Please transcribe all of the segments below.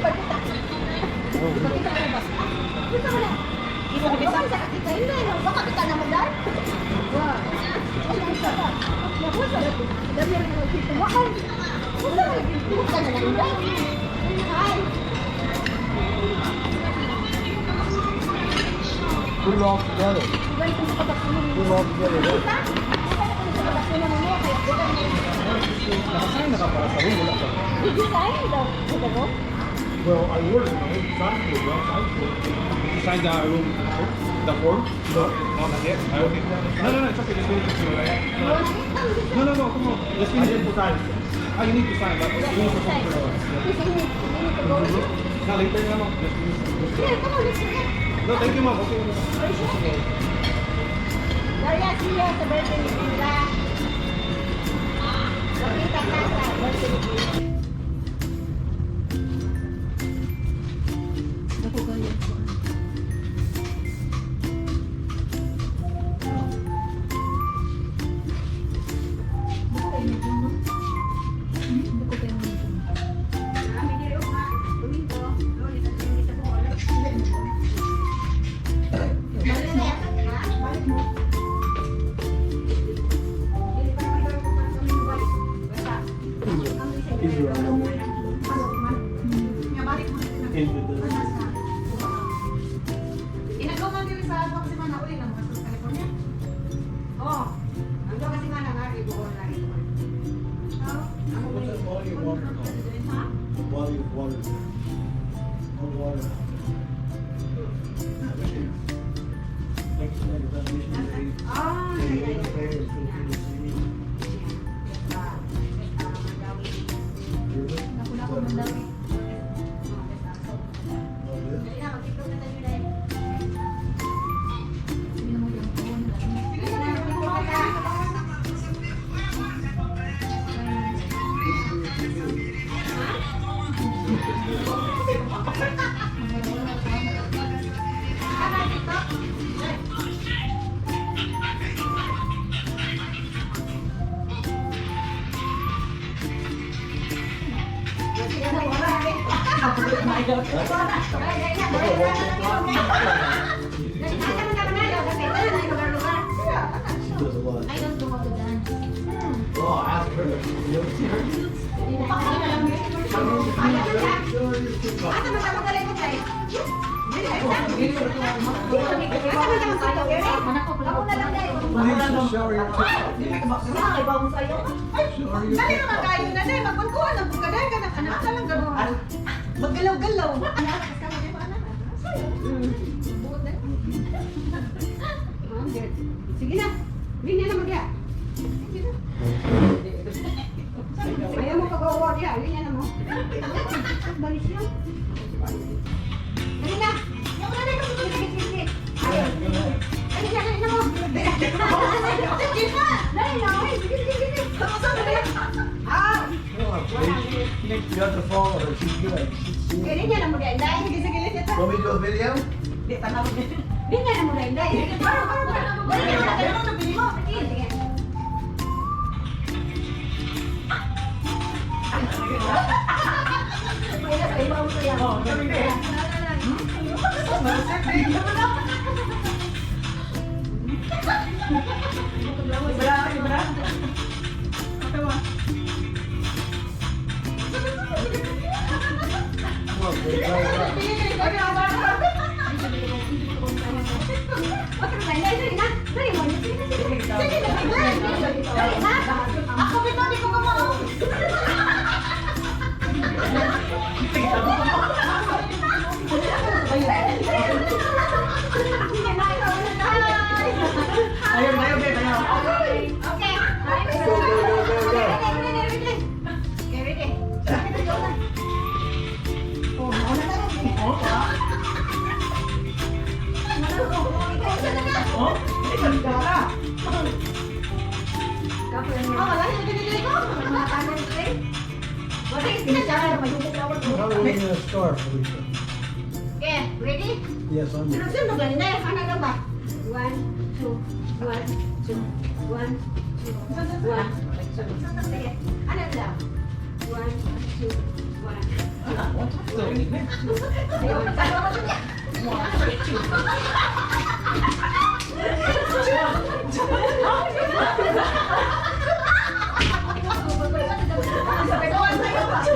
Pakita mo ba? Kita mo na. Kita hindi, no? Baka kita na mo dahil. Wow. Hi. Put it all together. Put it all together. Right? Nakasign na ka para sa room, wala pa. Did you sign the book? Well, I ordered it. I signed it. I signed it. Did you sign the room, the form? No. No, not yet. Ah, okay. No, it's okay. Just finish it. Right? No, come on. Just I finish it. didn't sign. Ah, you need to sign, but you need to sign. No, later na, ma'am. Just finish it. Here, come on, let's go. No, thank you, ma'am. Okay. Are you sure? Daria, see you sa birthday ni Kendra. Makita ka sa birthday ni Kendra. Ako kaya ko. Bako kayo medyo, no? Bako kayo medyo. Kami diri ugma, Domingo, Lunes at Biyernes sa Bohol. Balik mo. Balik mo. Dili pa naman daw kung paano kami balik. Basta, kami sa Easier on them. Nga balik mo na Into the Inagaw man diri sa duha ka semana uli na mga sa California. Oh, ang duha ka semana nga ri Bohol na ri Bohol. What's that body of water called? Ha? The body of water there. No water out there. Like that missionary. Ah, They yeah. there in Filipino City. River. Nakulako man daw eh. Oh, yeah. Dali na, magtiklop na tayo dahil. Sige na mo yung phone. Dali na, magtiklop na tayo. Ah, TikTok? She does a lot. I don't know how to dance. Oh, ask her. You ever see her dance? Show her your TikTok. Lisa, show her your TikTok. Show her your Dali TikTok. naman kayo na dai magkunkuan lang ka dai kanang anak ka lang gano'n. Maggalaw-galaw. Anak kasama di ba anak? Buot na. Sige na. Linya na magya. Sige na. Ayaw mo pag-award ya. Linya na mo. Balik siya. Dali na. Sige, sige, sige. Ayaw. Dali na, dali na mo. Sige na. Dali na. Ay, sige, sige, sige. Ah, Come on, please. You have to follow her. She's good. She's seen. Linya na mo dahil. sige sige linya ta. Want me to do a video? Di tanaw ni. Linya na mo dahil. Para para para. Dali na. Dali na bili mo. Sige, sige. May nasa ibaw ko yan. Oh, kami di. Ibra, ibra. Ito. Come on, please. Try it out. Okay, dali, dali na. Dali mo. Sige, sige. Sige na, dali. Dali na. Ako bitaw di ko kamao. Ayaw, ayaw, ayaw. Okay. Go, go, go, go, go. Ready, ready, ready. Okay, ready. Oh, mauna na lang. Oh, ah. Oh, ikaw ka. Oh, wala na dili ko. How are we gonna scarf, Lisa? Okay, ready? Yes, I'm ready. Sunod-sunod gani na. Ano na ba? One, two, one, two, one, two, one, two. Sige. Ano na? One, two, One. 1, 2, 3.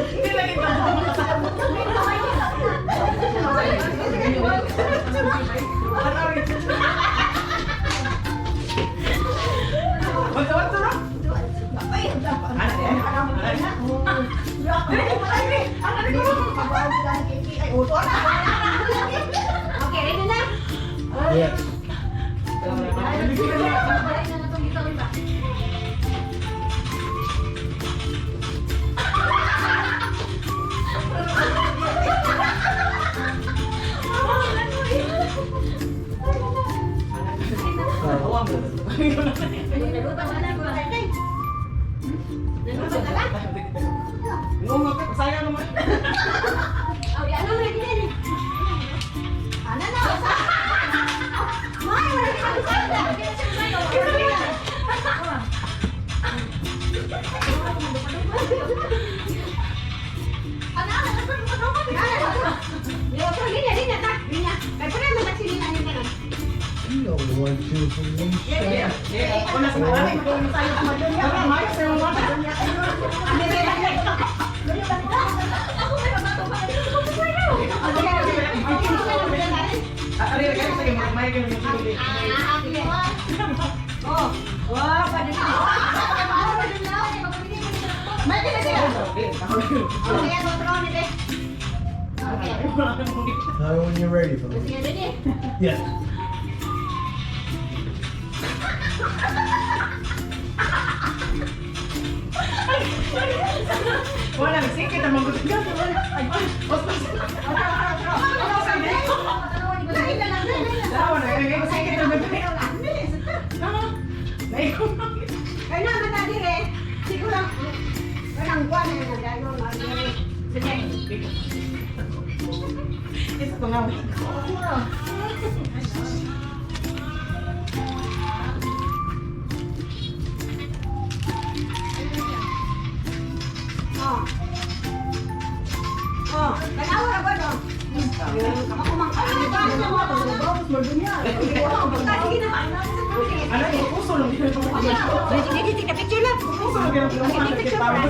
Hindi lagi pa. One, two, one, two, ra? Okay, ready na? Yes. Sayang naman. Oh, ya, ano ready na ni? Ano na? May, wala ka sa. You know, one, two, three, Yeah, yeah. Una sa mga. Tara, Maya, sa mga. Ah, ari, ari, sige, Maya, ganun yung sige. Now when you're ready for me. Yes. Wala, sige, kita magutin ka. Ay, basta. Tawa na, ay, ay, sige, kita magutin. Naiko. Kaya naman na dire, siguro walang buwan na nagdayon. Sige. Isa to nga. Oh. Oh, tanawa ra ba no? Sige na. Ano yung puso lang Sige, sige, picture lang. Puso lang Sige, picture pa.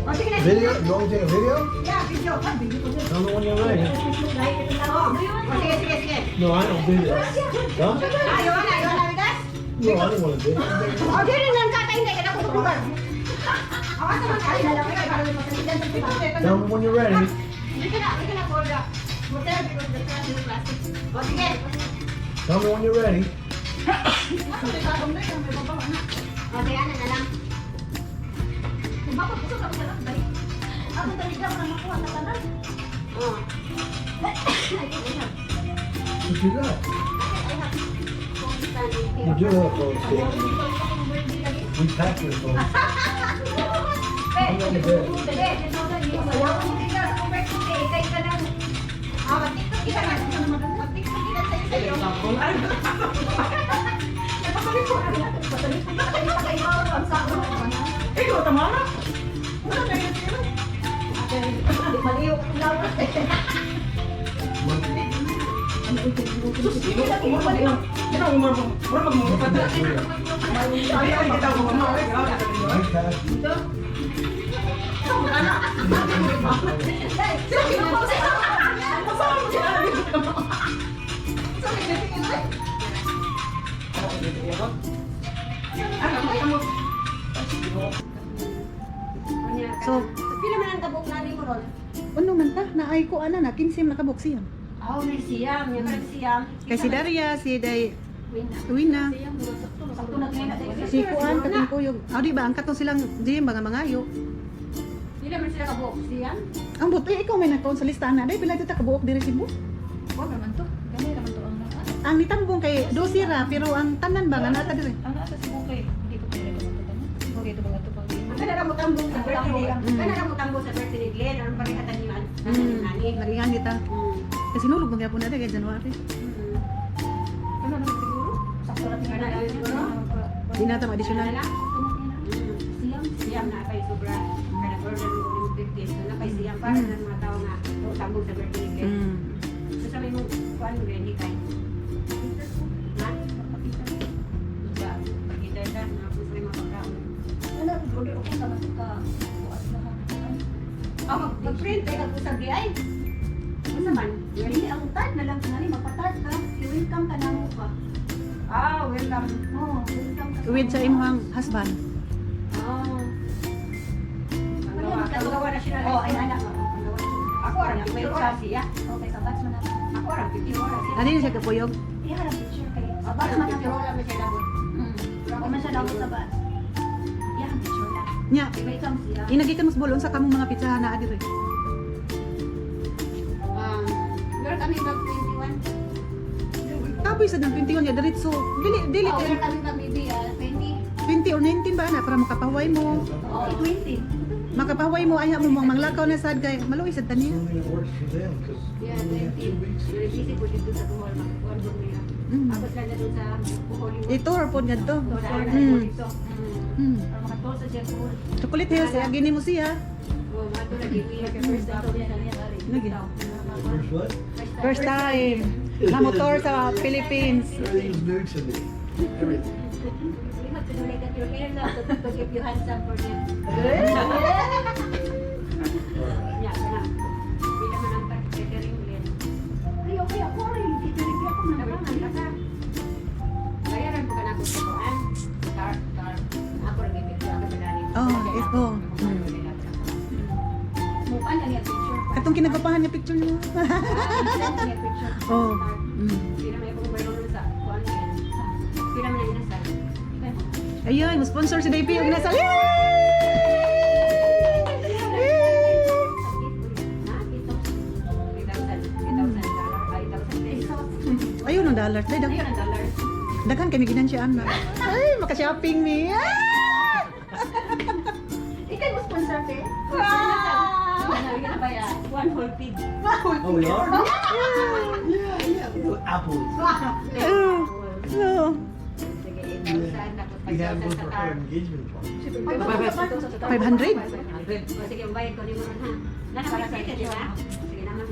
Oh, sige na. Video? You want me to take a video? Yeah, video. Tell me when you're ready. Oh, sige, sige, sige. No, I don't video. Huh? Ayaw na, ayaw na, bigas. No, I don't want to video. Oh, dili lang kakain kay kada ko lugar. Awas naman kayo na lang kayo para mapasalitan. Tell me when you're ready. We cannot hold up. Hotel because the trash is plastic. Oh, sige. Tell me when you're ready. Oh, sige, ano na lang. Oh. What you got? You do have phone stand. We pack your phone. I'm on the bed. Ah, mag-TikTok kita na. Mag-TikTok kita sa'yo sa'yo. Ikaw, tama na. Sus, ino ko mo man lang. Ino mo mo mo mo mo pa. Ay, ay, kita ko mo. Ay, grabe. We pack. So, Pila man ang kabuk na mo ron? Ano man ta? Naay ko ana na 15 na kabuk siya. Oh, may siyam. Yan parang siyam. Kay si Daria, si Day Wina, si Kuan katong kuyog. Ah, di ba ang katong silang di mga mangayo. Pila man sila kabuk? Siyam? Ang buti ikaw may nagkaon sa listahan na day pila ta kabuok diri Cebu. Wala man to. Ganay naman to ang naa. Ang nitambong kay 12 ra pero ang tanan ba nga naa ta diri. Ang naa sa Cebu kay hindi ko pwede ito tanan. Okay ito ba ito pag Ang kanara mo tambong sa birthday ni kanara mo tambong sa birthday ni Glenn. Aron parehatan niyo ang nani. Nagingan kita. Kasi nulog man gyapon na kay January. Ano naman siguro? Sakto ra Kana lang siguro? Di na ta additional. Siyam. Siyam na kay sobra. Kada order mo yung 50. So na kay siyam. Para sa mga tao nga tambog sa birthday ni Glenn. So sa may mong kuan Glenn hikay. Ha? Sa pagkita ka na kung sa may mga pagkaon. Ano, order ako sa mas ka. Bukas na ka. Oh, mag-print ay kag-usab di ay. Unsa man? Dili ang tart na lang kunani magpa-tart ka. I-welcome ka na mo pa. Ah, welcome. Oh, welcome ka. With sa imong husband. Oh. Ang gawa na siya. Oh, ay anak. Ako ara may siya. Okay, sa batch man na. Ako ara 50 oras. Ano yun siya kapuyog? Iya harap picture kay. Sa Sa batch man man na. wala man siya labot. Wala man siya labot sa batch. Iya ang picture lang. Nya, I-welcome siya. inagi ka mas bulon sa kamong mga pizza na adiri. Meron kami bag 21. Kapoy sa ng 21 ya diretso. Dili dili Oh, kay meron kami bag maybe 20. 20 or 19 ba na para makapahuway mo. Oh, 20. Makapahuway mo ay mo mong manglakaw na sad kay maluoy sad taniya. Only it works for them, 'cause Yeah, we only have 20. 2 weeks. Very busy po dito sa Bohol. Mag-kuwan po niya. Tapos lang na dun sa Hollywood. Ito or pod ngadto. Sa dito. Para makatol sa siya po. Chocolate Hills ay agini mo siya. Oh, mga to lagi we have First time niya na niya. Lagi. First what? First time na motor sa Philippines. Everything's new to me. Everything. You have to do like that your hair now to keep you handsome for them. All right. Yeah, kana. Pila man ang catering ulit. Ay, okay ako rin. Dito rin ako man. Naman ka. Bayaran po ka na kung kuan. Tar tar. Ako ra gipicture ako sa dani. Oh, yes, oh. Mukha na niya picture. Atong kinagapahan niya picture niya. Ah, niya picture. Oh. Pila may kung mayroon sa kuan yan. Pila man ang inasal. Ayun, mo sponsor si Davey og nasa. Yay! Ayun ang dollars. Day, Ayun ang dollar. daghan kami ginansiyaan na. Ay, maka-shopping mi. Ah! Ikaw mo sponsor, te? Wow! One whole pig. Oh, we are? Yeah. We go apples. Oh. Oh. Sige, 8,000. Tapos We had 5,000 one sa for car. her engagement party. 500? O, sige, bayad ko ni mo ron, ha? Nana, para sa inyo, ha? Sige naman.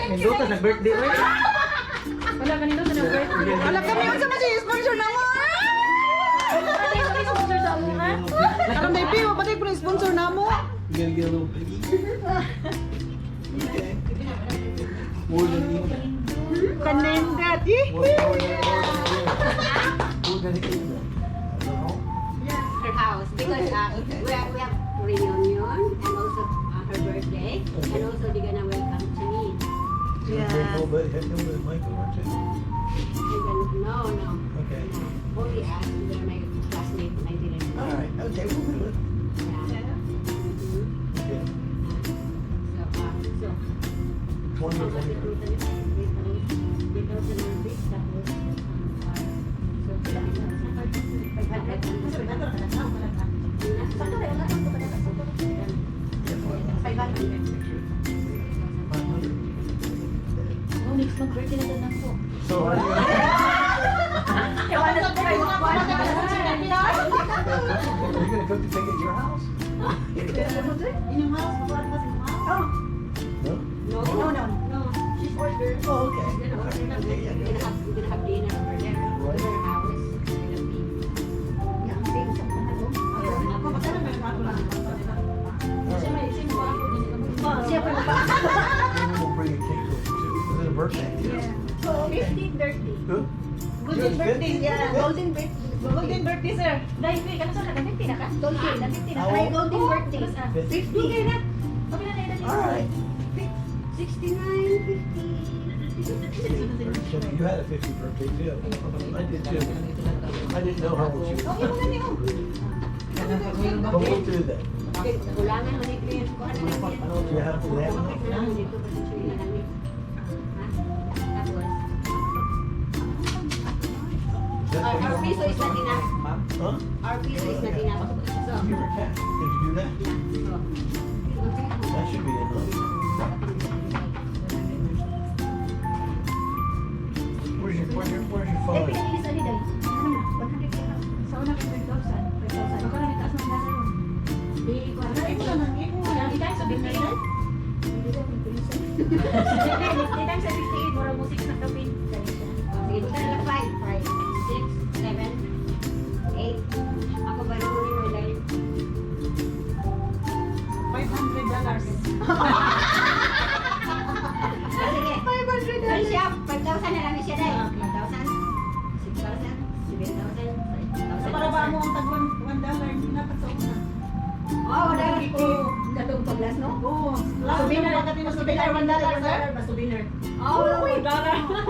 Nindota sa birthday oy. Wala kanino sa nag-birthday. Wala kami unsa man siya sponsor na mo. Sponsor sa amo ha? Karon Davey, wa pa ko sponsor na mo. You gonna get a little piggy? Okay. More than you. Kanendat. Yee! More than More than you. No? Her house. Because we have reunion and also her birthday. And also they're gonna welcome to me. So bring nobody Michael or two? And then, no. Okay. Only us and then my classmate, my director. All right. Okay, we'll do it. Yeah. Okay. So, 20 or 21. Yeah, 500. 500. Oh, next mag-birthday na doon ako. So are you, are you gonna cook the pig at your house? Inyong house, makuha ka sa inyong house. No? No, No, no. no. She's ordered. Oh, okay. Okay, yeah, We're yeah. gonna have dinner over there. Right. Her house. Gonna be. All right. Siya pa na And then we'll bring a cake with you too. Is it a birthday? Oh, okay. 15th birthday. Huh? Golden birthday, yeah. Golden birthday. Golden birthday, sir. Dahil, wait, ano sa 50 na ka? Golden, na 50 na. How Ay, old? golden birthday. 50. 50 na. Okay na na edad niya. All right. 69, 50. You had a 50 birthday too. I did too. I didn't know how old you Oh, were. imo na niyo. But we'll do that. Kulangan mo ni Claire. Kuha na lang yan. Do you have to have enough? Kulangan dito kasi siya na lang eh. Ha? Tapos, Is that our what you piso is not enough. want? Huh? Our piso is not enough. So, Give her cash. Did you do that? yeah. So, That should be enough. Where's your Eh, phone? pinailis ali dahil. Ano na? 100 ka na. Sa una, 5,000. 5,000. Baka na may taas ng dollar. Di, kuha na. Imo na nang imo. Ang itay sa 50 na? Dito sa 68, mura mo 6 na kapin. Sige, dito na lang 5. 5, 6, 7, 8. Ako ba rin mo dahil? $500. Sige. $500. Ano siya? 5,000 na lang siya dahil. 5,000, 6,000, 7,000, 8,000. Para ba mo ang tag $1 dapat sa una? Oo, dahil ko. Datong paglas, no? Oo. Souvenir. Souvenir, $1, sir? Souvenir. Oo, dollar. Muna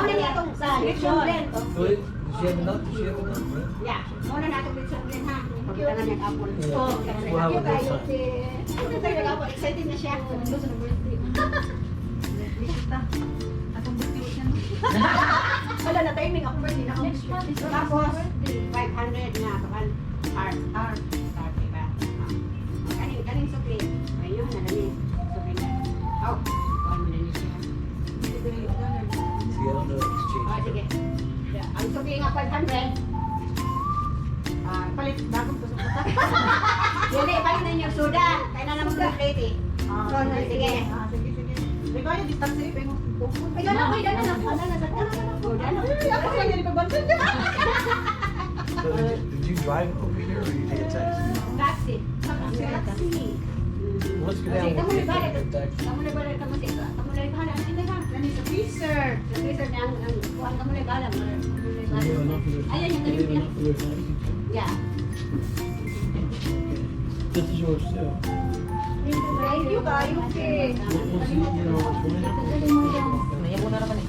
niya itong lechon blend. So, does she have enough? Does she have enough? Right? Yeah, muna na itong lechon blend, ha? Pagkita niya apple. Yeah. We'll have a good time. Excited na siya. Atong birthday siya, no? Wala na timing akong birthday na Next month is Tapos, birthday. 500 na kapan card. R. Card, diba? Ah. Kaning, kaning sukli. Ayun, na dami. Sukli na. Oh, kuhan mo na niya siya. See, I don't know exchange. Oh, sige. Ang sukli nga 500. Ah, Palit bagong tusok ka. dili, palit na yung suda. Kaya na naman complete eh. Ah, Sige. Ah, sige, sige. Di ba yung distance eh, pero Ay, dala ko, dala na ko. Dala na ko. Suda na. Ay, ako sa inyo, ipabantan. So did you drive over here or you take a taxi? Taxi. Taxi. Let's go Kasi down. kamu We'll na take balik. a taxi. Kamu na balik kamu sa kamu na bahala ang ha. Nani sa freezer. Sa freezer na ang kuan kamu na bahala. Kamu na Do you bahala. have enough for the, Ayan yung do you have limpia. enough for the taxi? Yeah. Okay. This is yours too. Thank you, kayo, ke. We'll see, it's Naiyak na naman eh.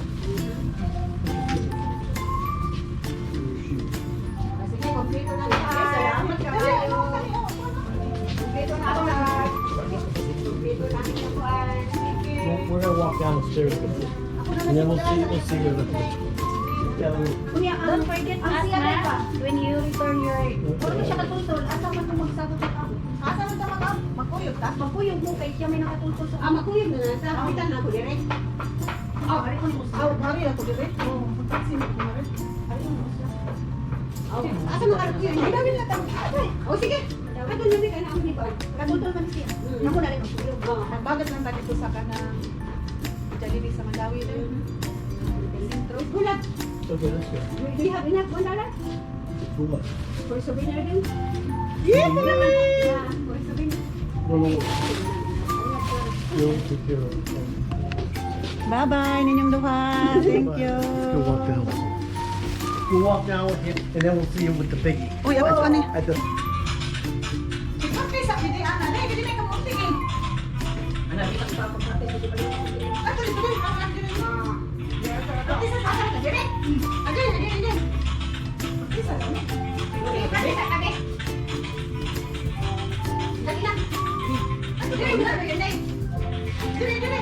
Your shoes. Sige, kompleto na lahat. Salamat kayo. Kompleto na ako lahat. Kompleto na ang kuan. Well, we're gonna walk down the stairs with this. And then we'll see you. Yeah, Kuya, Don't forget ang us, siya ha? ba? When you return your... Puro siya katultol. Asa man itong magsagot ka? Asa man ta mag magkuyog ta? Magkuyog mo kay siya may nakatultol sa... Ah, makuyog na sa kapitan na ako dire. Oh, ari ko Aw, mari na to dire. Oo, magtaxi mo ko mari. Ari ko siya. Oh, asa man ka kuyog? Ay, dami na ta. Oh, sige. Kadto na mi kana ang ni kuan. Katultol man siya. Namo na rin ang kuyog. Oh. Nagbagat lang tayo sa kanang Jollibee sa Mandawi din. Sentro. Bulag. Okay, let's go. Do you have enough $1? For what? For souvenir din? Yeah! Yeah, for souvenir. No. We'll take care of it. Bye-bye ninyong duha. Thank you. Let's go walk down. We'll walk down with you, and then we'll see you with the biggie. Uy, ako ani. At the Ikaw sa bidi ana, dai gidi may kamunti eh. Ano, kita ko pa pagpractice dito pa. Ato dito dai, ang ang dito. Pati sa sa Dire. Agay, agay, agay. Pati sa ano? Dali na. Dali na, dali. Dili dili.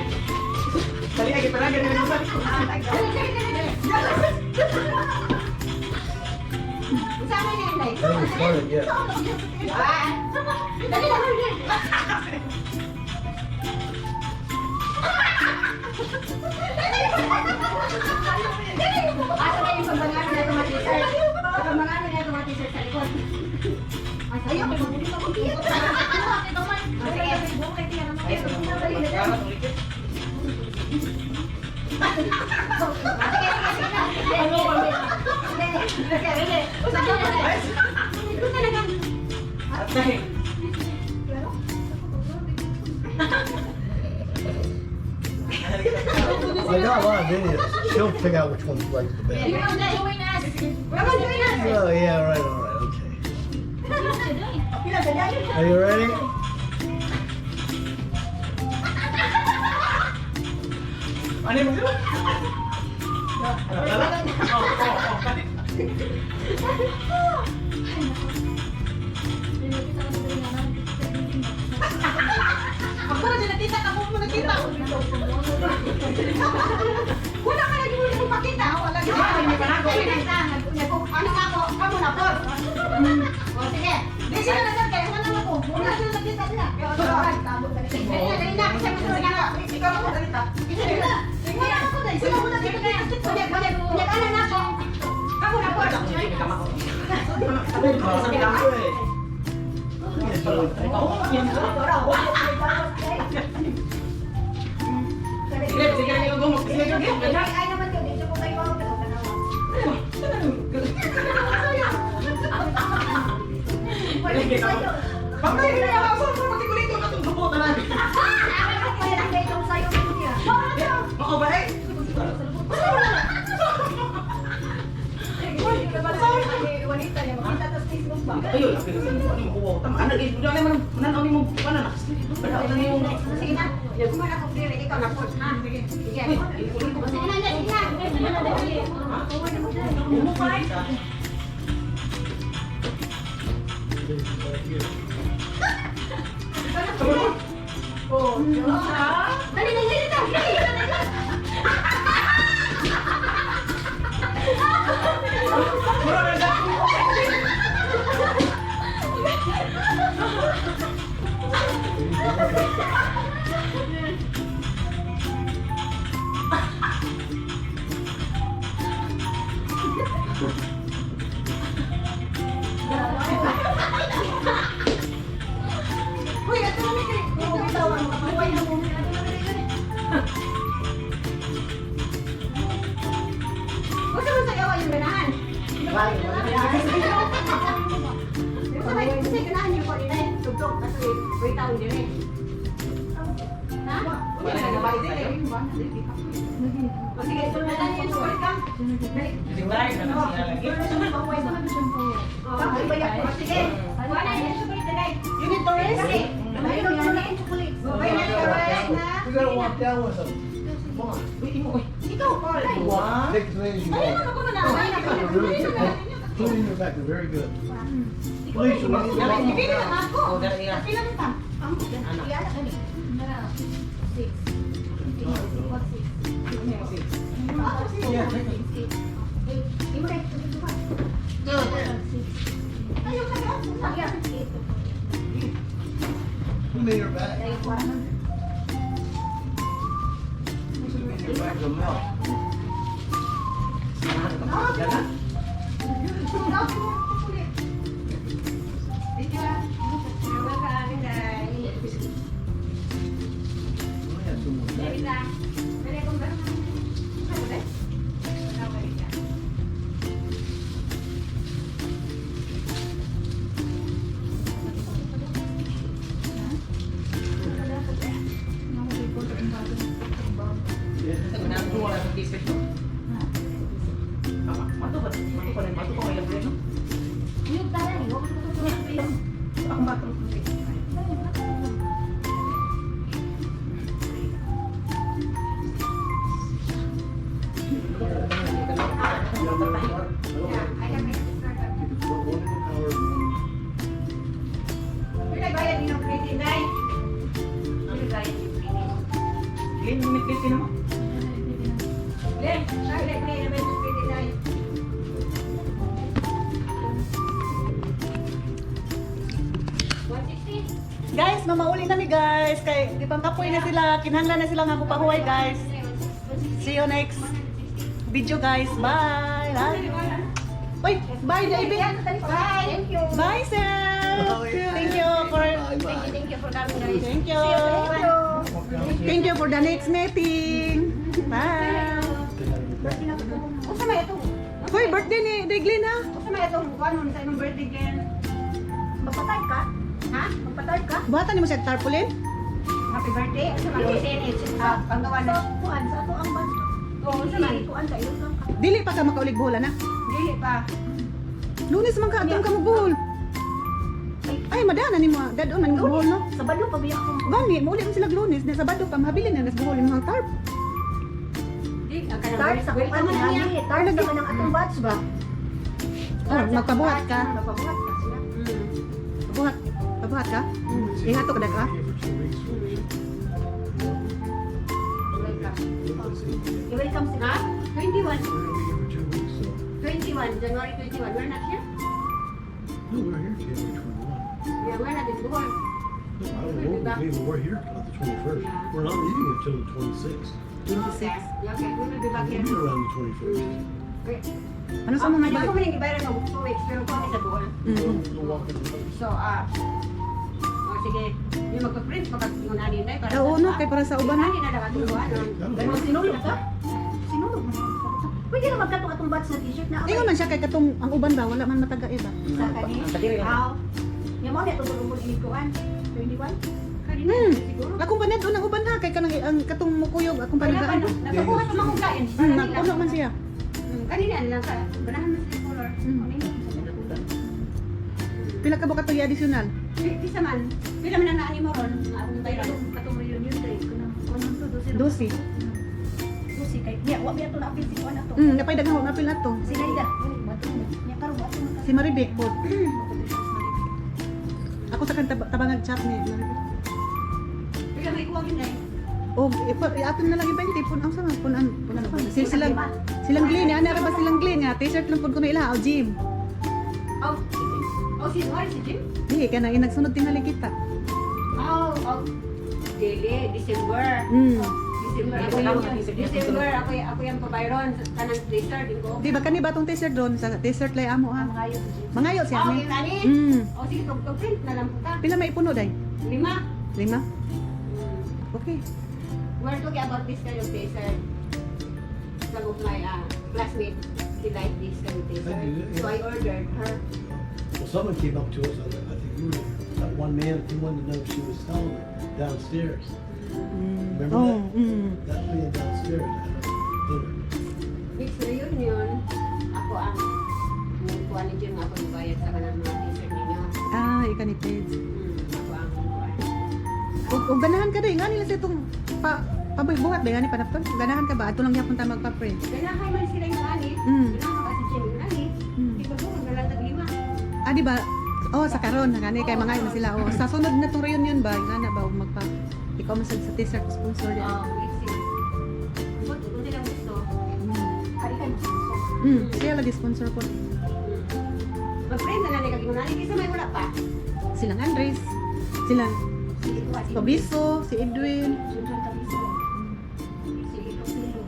Dali ay para ganun lang sabi ko. Dali, dali, dali, dali. Unsa man yan, Day? I haven't started yet. Ah, dali na, dali. Asa na yung pagbangalan na itong mga t-shirt? Pagbangalan na itong mga t-shirt sa likod. Ayaw kay magbuli ka kung Ah, sige. Ah, sige, sige, sige na. Sige, sige, sige. Ito talagang Atay. I got a lot of videos. She'll pick out which one she likes the best. Come on, join us. Come on, join us. Oh yeah, right, all right, okay. Are you ready? Ano yung magsiba? Ano? Oh. Ako na din nakita, ako mo nakita. Wala ka lagi mo pakita. Wala Ay, gyud. nasa, ano nga ako? Kamu na, por. O, sige. Di sila na sir, kaya wala na ko. Wala sila nakita nila. Dali na, dali na. Kasi mo na ako. Ikaw mo dalita. Wala ako dai. Sila mo nakita. Kunya, kunya, kunya, ano na ako? Kamu na, por. Sabi ko. Ayo, laki na sa mo. Ano mo kuha? Tama, anak, eh, wala naman, mananaw ni mo, wala na. Wala na yung... Sige na. Kuma na ko clear, ikaw na po. Ha? Sige. Sige. Uy, ikulit ko. Sige na, sige na. Oh, Dali, dali, dali, dali. Mura na sa... Uy, ato na mi. Ito bitaw ang makuha na mo. Ato na mi dali. Gusto mo sa yawa yung ganahan? Gusto mo yung gusto ganahan yung kunin eh. Tugtog kasi wait taon din eh. Ha? Wala na ba sa'yo? O sige, sulatan niyo yung sulit ka. Dali. O sige. Wala yung sulit dali. You need to rest? Dali. Ay, no, no, chocolate. Bye na, rest na. We gotta walk down with them. Come on. Uy, imo, uy. Ikaw, Paul. One. Take as many as you Ay, want. ano ko na? Ay, They're really good. Put it in your back. They're very good. Please, we need to walk. Pili na ako. Oh, dali na. Pila na ta. Ang iyala kani. Nara. Six. What six? Six. Yeah, take them. Six. Eight. Imo rin. Six. Ayaw ka na. Yeah, eight. Put them in your bag. Dahil kuha. Put them in your bag. They'll melt. Dala. Thank you. You're welcome, guys. We have some more Dali bags. na. Dali akong barang. Ano ba? Okay ka. Wala sa t-shirt, no? Tama. Mato ba? Mato pa rin. Mato pa kayo, no? Yung tara ni, wag ko to. Ako mato. Yeah, I have my startup. You can put one in the power and one. Pila bayad niyo credit, Nay? Pila bayad niyo credit? Glenn, minute din mo. Glenn, pila pila bayad niyo credit, Nay? 160? Guys, mamauli na mi guys. Kay di pang kapoy na sila, kinahanglan na sila nga mupahuway guys. See you next video guys. Bye. Bye. Uy, bye David. Bye. Thank you. Bye sir. Oh, yeah. Thank you for Bye, bye. Thank you for coming, guys. Thank you. Thank you. Thank you for the next meeting. Bye. Usa may atong Hoy, birthday ni Deglin ha. usa may atong kuan sa imong birthday, Glenn. Magpatay ka? Ha? Magpatay ka? Buhatan nimo siya tarpaulin? Happy birthday. Usa man kay Senate. Ah, panggawa Sa na. kuan sa ato ang bus. Oo, unsa man. Kuan sa iyo kang Dili pa ka makaulig buhol na. Dili pa. Lunes man ka atong ka magbuhol. Ay, madana nimo. Dadon man mo buhol no. Sabado pa biya ako. Gani, mauli man sila Lunes, na Sabado pa mahabilin na nas buhol imong tarp. Di ang kanang Start sa kuan welcome na niya. ni. Start sa kanang atong batch ba? Oh, magpabuhat ka. Magpabuhat ka sila. Pabuhat. Pabuhat ka? Ingat ka daga. Here for 2 weeks. Welcome. Let's see. I-welcome sila. Ha? 21. We're gonna be here for 2 weeks, so. 21, January 21. We're not here? No, we're here January 21. Yeah, we're not in Bohol. No, I don't know what we'll be, but we're here on the 21st. We're not leaving until the 26th. 26. Okay, okay, we will be back We'll here. be around the 21st. Okay. Ano sa mga Ano ko man yung ibayaran og 2 weeks pero kami sa Bohol. We'll walk in the So, oh, sige. Yung magpa-print pa kag yung ani na para. Oo, no, kay para sa uban ha. Ani na dapat ko ano. That'll work. Sinulog ka? Sinulog mo. Pwede na magkatong atong batch na t-shirt na. Ingon man siya kay katong ang uban ba wala man mataga iba. Sa kani. Ang Aw. Nya mo ni atong tulong ini kuan. 21. Kanina siguro. Akong panadon ang uban ha kay kanang ang katong mukuyog akong Wala pa panagaan. no. Nagpabuhat pa man kong kain. Nagpuno man siya. Kanina lang ka. Banahan man sa color. Pila ka ba katong additional? Bisa man. Pila man ang naani mo ron, nga akong bayaran. Katong reunion day kanang kuan to 12. 12. 12 kay niya wa biya to na apil si kuan ato. Napay daghang wa apil na to. Si Naida. Bato na. Niya karon bato na. Si Maribek po. Ako sa kanta tabangag chat ni Maribek. Pila may kuwag yun ay. O, ato na lang iba yung pun ang sama punan punan. Silang silang Glenn, ana ra ba silang Glenn nga t-shirt lang pud kuno ila o gym. Oh, oh, si Juan, si Jim? Di kay na inagsunod tingali kita. Oh. Dili, December. December ako yung December ako yung pabayron sa kanang t-shirt din ko. Di ba kani ba tong t-shirt doon sa t-shirt lay amo ha. Mangayo si Jim. Mangayo siya Oh, ni. yun ani. Oh, sige, tug print na lang po ta. Pila may ipuno day? Lima. Lima. Okay. We're talking about this kind of t-shirt. Some of my classmates, they like this kind of t-shirt. I do, yeah. So I ordered her. Well, someone came up to us, I think you were there, that one man, he wanted to know if she was selling it downstairs. Remember Oh, that? That man downstairs at dinner. Next reunion, ako ang kuha ni Jim, ako yung bayad sa kanang mga t-shirt ninyo. Ah, ika ni Peds. Ako ang kuha. Og ganahan ka day nga nila sa itong pa pabuhat ba gani panapton? Ganahan ka ba? Ato lang gyapon ta magpa-print. Ganahan man sila yung ani. Ganahan ka si Jim yung ani. Di ba ko maglalatag lima? Ah, di ba? Oh, sa karon gani kay mga na sila. Oh, sa sunod na tong reunion ba, nga na ba og magpa ikaw man sad sa t-shirt sponsor di. Oh, let's see. Kung kung sila gusto. Ay kay mo. Siya lagi sponsor ko. Mag-print na lang ni kag nani kaysa may wala pa. Silang Andres, silang Si kuan si Pabiso, si Edwin, Junjun Tabiso. Sige. Rosilio.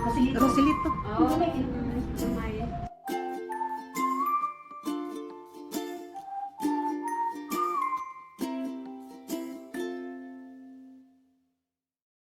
Rosilio. Rosilito. Oh. May